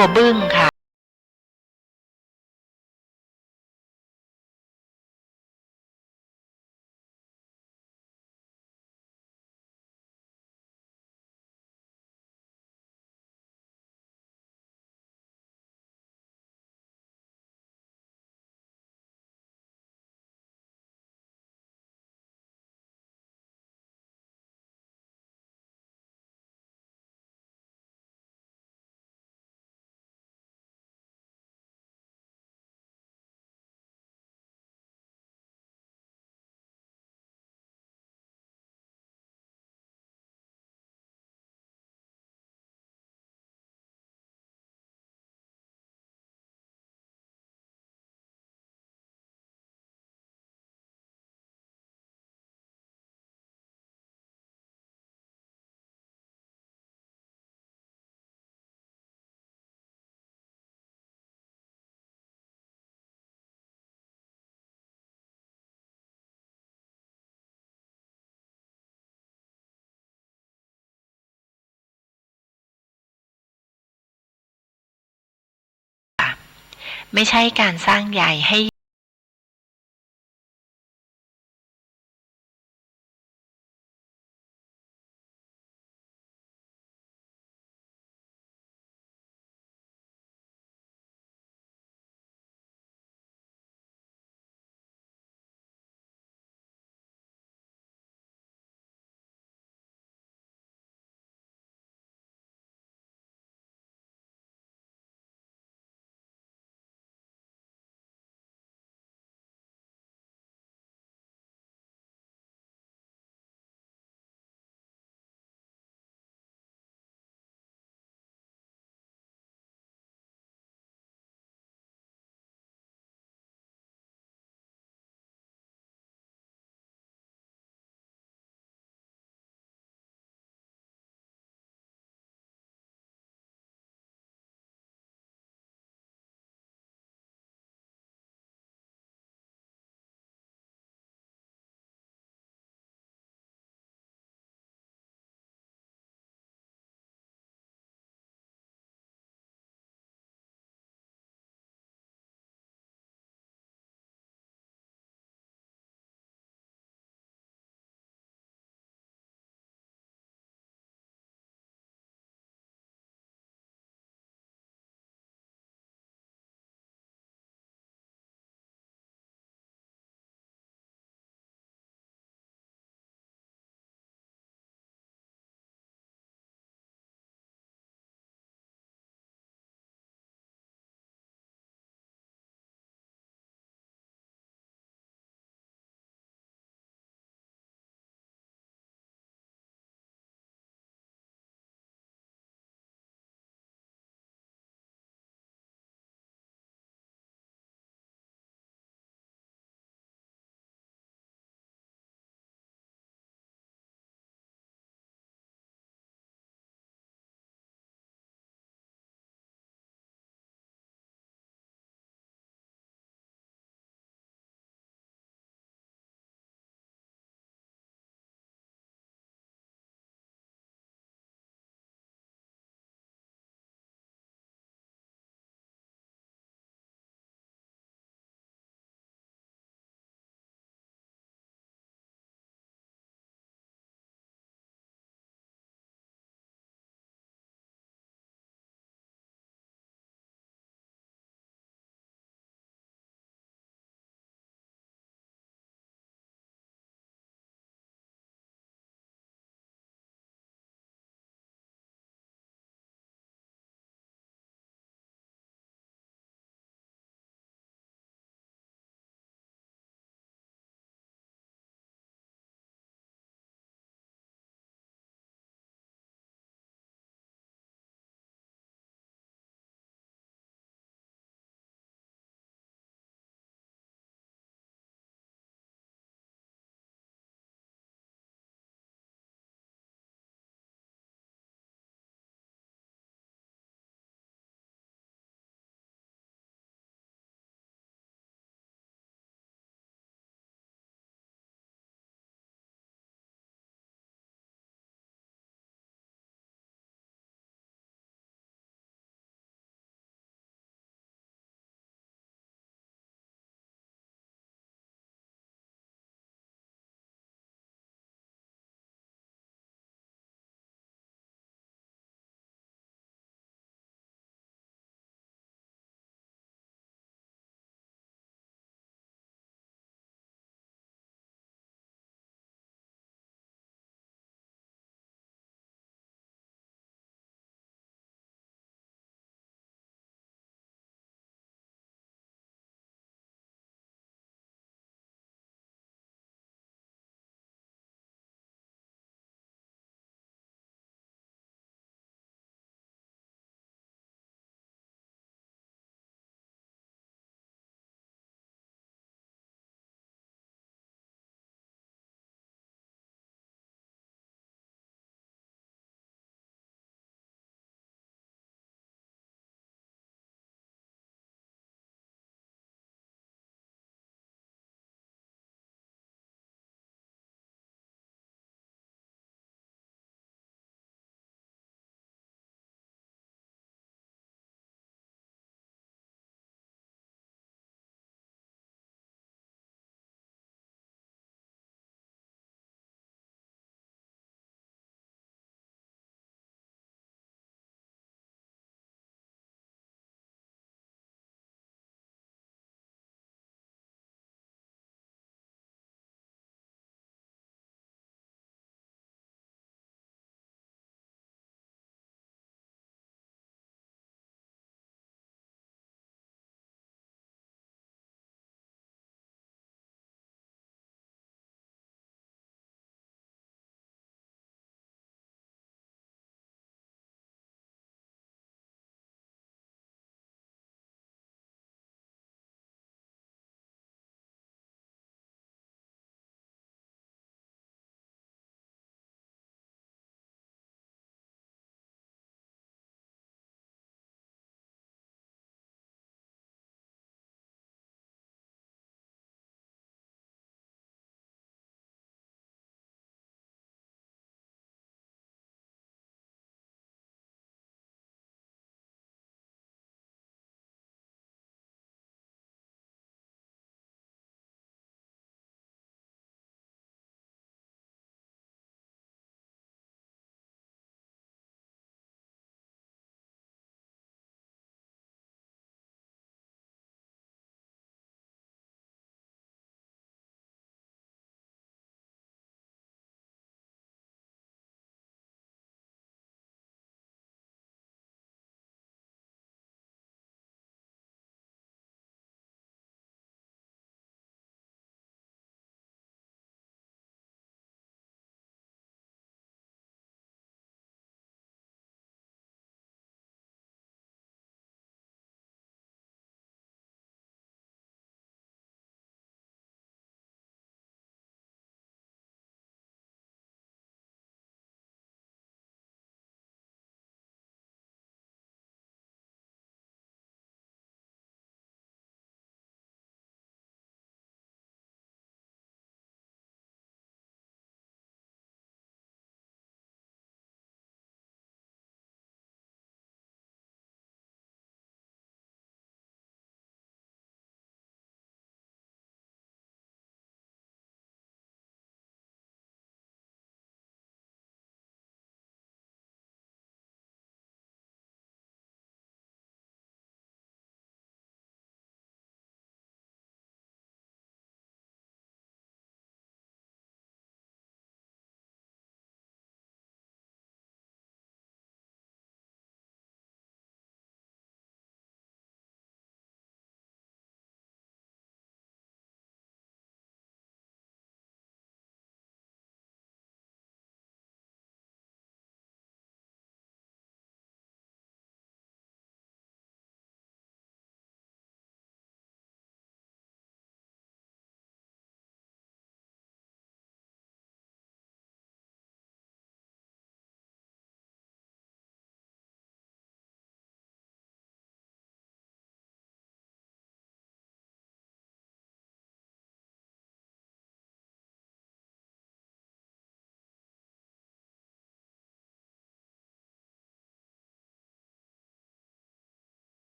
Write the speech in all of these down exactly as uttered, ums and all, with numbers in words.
ตัวบึ้งค่ะ ไม่ใช่การสร้างใยให้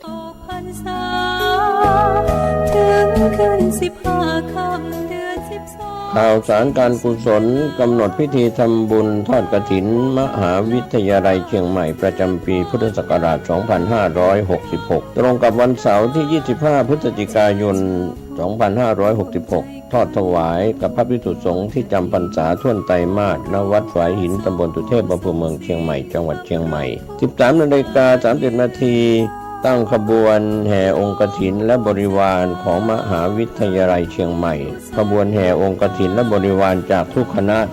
ออกพรรษา เถิงคืนสิบห้าค่ำเดือนสิบสอง ข่าวสารการกุศล กำหนดพิธีทำบุญทอดกฐินมหาวิทยาลัยเชียงใหม่ประจำปีพุทธศักราชสองพันห้าร้อยหกสิบหก ตรงกับวันเสาร์ที่ยี่สิบห้าพฤศจิกายนสองพันห้าร้อยหกสิบหก ทอดถวายกับพระภิกษุสงฆ์ที่จำพรรษาถ้วนไตรมาส ณ วัดฝายหิน ตำบลสุเทพ อำเภอเมืองเชียงใหม่ จังหวัดเชียงใหม่ สิบสามนาฬิกาสามสิบนาที ตั้งขบวนแห่องค์กฐินและบริวารของมหาวิทยาลัยเชียงใหม่ ขบวนแห่องค์กฐินและบริวารจากทุกคณะส